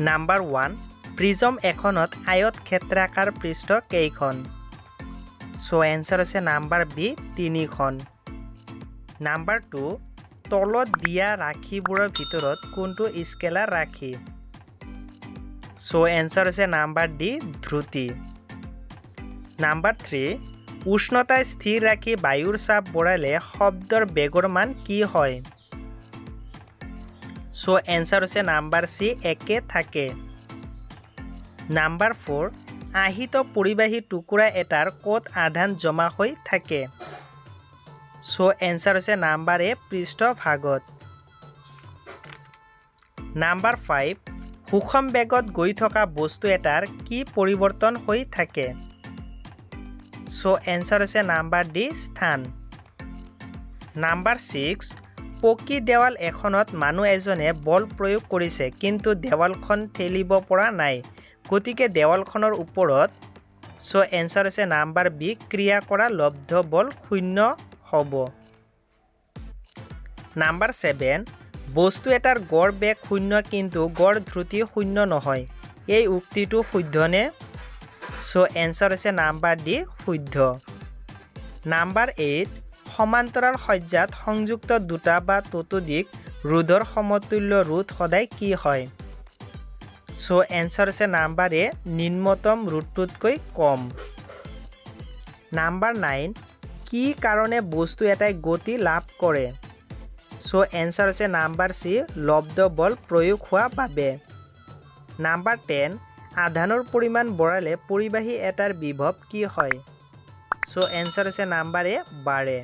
Number 1, prism এখনত আয়তক্ষেত্ৰাকাৰ পৃষ্ঠ কেইখন? চ' এনচাৰ হৈছে নাম্বাৰ বি, তিনিখন। নাম্বাৰ 2, তলত দিয়া ৰাশিবোৰৰ ভিতৰত কোনটো স্কেলাৰ ৰাশি? চ' এনচাৰ হৈছে নাম্বাৰ ডি, ধ্ৰুতি। নাম্বাৰ 3, উষ্ণতা স্থিৰ ৰাখি বায়ুৰ চাপ বঢ়ালে শব্দৰ বেগৰ মান কি হয়? চ' এনচাৰ হৈছে নাম্বাৰ চি, একে থাকে। নাম্বাৰ 4, আহিত পৰিবাহী টুকুৰা এটাৰ ক'ত আধান জমা হৈ থাকে? চ' এনচাৰ হৈছে নাম্বাৰ এ, পৃষ্ঠভাগত। নাম্বাৰ 5, সুষম বেগত গৈ থকা বস্তু এটাৰ কি পৰিৱৰ্তন হৈ থাকে? চ' এনচাৰ হৈছে নাম্বাৰ ডি, স্থান। নাম্বাৰ 6, পকী দেৱাল এখনত মানুহ এজনে বল প্ৰয়োগ কৰিছে, কিন্তু দেৱালখন ঠেলিব পৰা নাই, গতিকে দেৱালখনৰ ওপৰত? চ' এনচাৰ হৈছে নাম্বাৰ বি, ক্ৰিয়া কৰা লব্ধ বল শূন্য হ'ব। নাম্বাৰ 7, বস্তু এটাৰ গড় বেগ শূন্য কিন্তু গড় ধ্ৰুতি শূন্য নহয়, এই উক্তিটো শুদ্ধনে? চ' এনচাৰ হৈছে নাম্বাৰ ডি, শুদ্ধ। নাম্বাৰ 8, সমান্তৰাল সজ্জাত সংযুক্ত দুটা বা ততোধিক ৰোধৰ সমতুল্য ৰোধ সদায় কি হয়? চ' এনচাৰ হৈছে নাম্বাৰ এ, নিম্নতম ৰোধটোতকৈ কম। নাম্বাৰ 9, কি কাৰণে বস্তু এটাই গতি লাভ কৰে? চ' এনচাৰ হৈছে নাম্বাৰ চি, লব্ধ বল প্ৰয়োগ হোৱা বাবে। নাম্বাৰ 10, আধানৰ পৰিমাণ বঢ়ালে পৰিবাহী এটাৰ বিভৱ কি হয়? চ' এনচাৰ হৈছে নাম্বাৰ এ, বাঢ়ে।